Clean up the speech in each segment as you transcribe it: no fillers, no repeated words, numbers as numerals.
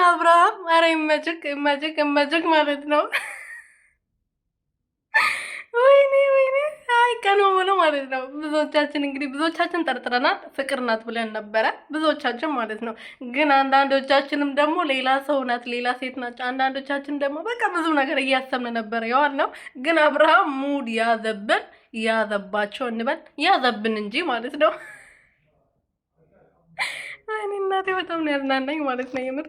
አብርሃም አረ ይመችክ ይመችክ ይመችክ ማለት ነው። ወይኔ ወይኔ፣ አይ ቀኑ ሙሉ ማለት ነው። ብዙዎቻችን እንግዲህ ብዙዎቻችን ጠርጥረናል ፍቅር ናት ብለን ነበረ፣ ብዙዎቻችን ማለት ነው። ግን አንዳንዶቻችንም ደግሞ ሌላ ሰው ናት፣ ሌላ ሴት ናት። አንዳንዶቻችን ደግሞ በቃ ብዙ ነገር እያሰብን ነበረ የዋል ነው። ግን አብርሃም mood ያዘብን፣ ያዘባቸው እንበል፣ ያዘብን እንጂ ማለት ነው። እኔ እናቴ በጣም ነው ያዝናናኝ ማለት ነው የምር።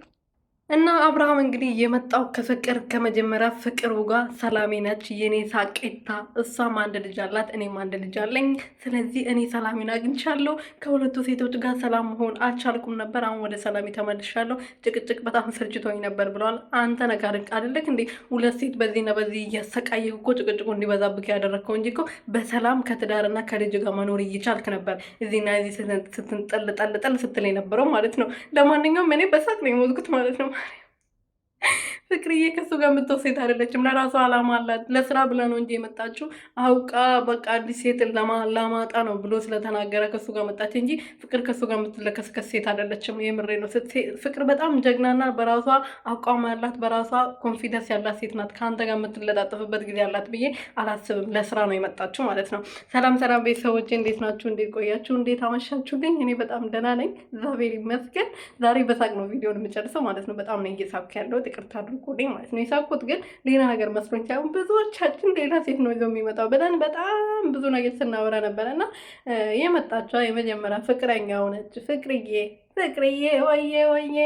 እና አብርሃም እንግዲህ የመጣው ከፍቅር ከመጀመሪያ ፍቅሩ ጋር ሰላሜ ነች የኔ ሳቄታ፣ እሷም አንድ ልጅ አላት፣ እኔም አንድ ልጅ አለኝ። ስለዚህ እኔ ሰላሜን አግኝቻለሁ። ከሁለቱ ሴቶች ጋር ሰላም መሆን አልቻልኩም ነበር። አሁን ወደ ሰላሜ ተመልሻለሁ። ጭቅጭቅ በጣም ሰልችቶኝ ነበር ብለዋል። አንተ ነጋር አይደለክ እንዴ? ሁለት ሴት በዚህና በዚህ እያሰቃየህ እኮ ጭቅጭቁ እንዲበዛብክ ያደረግከው እንጂ እኮ በሰላም ከትዳርና ከልጅ ጋር መኖር እየቻልክ ነበር። እዚህና እዚህ ስትንጠልጠልጠል ስትል የነበረው ማለት ነው። ለማንኛውም እኔ በሳቅ ነው የሞትኩት ማለት ነው። ፍቅርዬ ከሱ ጋር የምትወው ሴት አይደለችም። ለራሷ አላማ አላት። ለስራ ብላ ነው እንጂ የመጣችው አውቃ በቃ አዲስ ሴት ላማጣ ነው ብሎ ስለተናገረ ከሱ ጋር መጣች እንጂ ፍቅር ከሱ ጋር የምትለከስከስ ሴት አይደለችም። የምሬ ነው። ፍቅር በጣም ጀግናና በራሷ አቋም ያላት በራሷ confidence ያላት ሴት ናት። ከአንተ ጋር የምትለጣጠፍበት ጊዜ ያላት ብዬ አላስብም። ለስራ ነው የመጣችው ማለት ነው። ሰላም ሰላም ቤተሰቦቼ፣ እንዴት ናችሁ? እንዴት ቆያችሁ? እንዴት አመሻችሁልኝ? እኔ በጣም ደህና ነኝ፣ እግዚአብሔር ይመስገን። ዛሬ በሳቅ ነው ቪዲዮን የምጨርሰው ማለት ነው። በጣም ነው እየሳቅኩ ያለሁት፣ ይቅርታ አድርጉልኝ ማለት ነው። የሳቅኩት ግን ሌላ ነገር መስሎኝ ሳይሆን ብዙዎቻችን ሌላ ሴት ነው ይዘው የሚመጣው ብለን በጣም ብዙ ነገር ስናወራ ነበረ እና የመጣችዋ የመጀመሪያ ፍቅረኛ ሆነች። ፍቅርዬ ፍቅርዬ ወዬ ወዬ